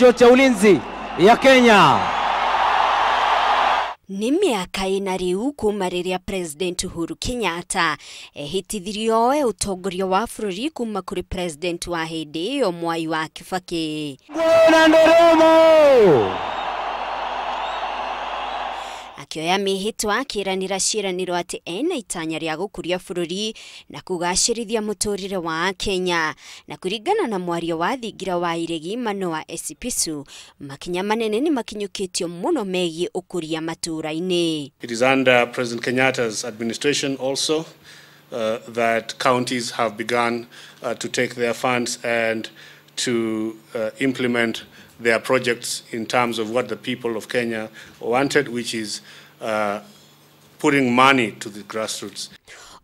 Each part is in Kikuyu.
Majeshi yote ya ulinzi ya Kenya. Nĩ mĩaka ĩna rĩu kuma rĩrĩa President Uhuru Kenyatta ehĩtithirio oe ũtongoria wa bũrũri kuma kũrĩ President wa hĩndĩ ĩyo Mwai wa Kibaki. Na nderemo akĩoya mĩhĩtwa akĩranĩra ciĩranĩro atĩ ena itanya rĩa gũkũria bũrũri na kũgacĩrithia mũtũrĩre wa Kenya. Na kũringana na mwario wa thingira wa iregi Manoa Esipisu, makinya manene nĩ makinyũkĩtio mũno megiĩ ũkũria matũũra-inĩ. It is under President Kenyatta's administration also that counties have begun to take their funds and to implement their projects in terms of what the people of Kenya wanted, which is putting money to the grassroots.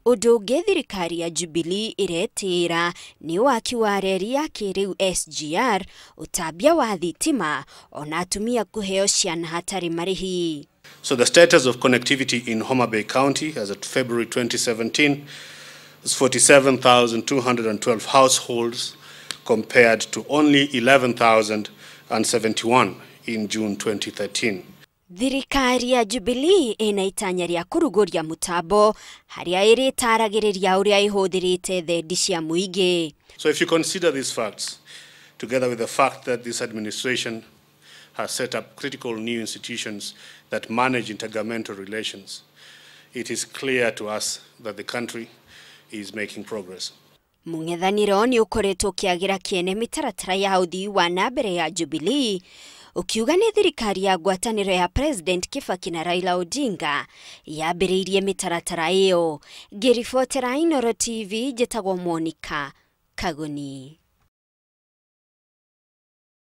Ũndũ ũngĩ thirikari ya Jubilee ĩretĩĩra nĩ waki wa reri ya kĩrĩu SGR, ũtambia wa thitima ona atumia kũheo ciana hatarĩ marĩhi. So the status of connectivity in Homa Bay County as at February 2017 is 47,212 households compared to only 11,071 in June 2013. Thirikari ya Jubilee ĩna itanya rĩa kũrugũria mũtambo harĩa ĩrĩtaragĩrĩria ũrĩa ĩhũthĩrĩte thendi cia mũingĩ. So if you consider these facts, together with the fact that this administration has set up critical new institutions that manage intergovernmental relations, it is clear to us that the country is making progress. Mũng'ethanĩro nĩ ũkoretwo ũkĩagĩra kĩene mĩtaratara ya ũthii wa na mbere ya Jubilee, ũkiuga nĩ thirikari ya ngwatanĩro ya President Kibaki na Raila Odinga yambĩrĩirie mĩtaratara ĩyo. Ngĩribotera Inooro TV, njĩtagwo Monica Kagoni.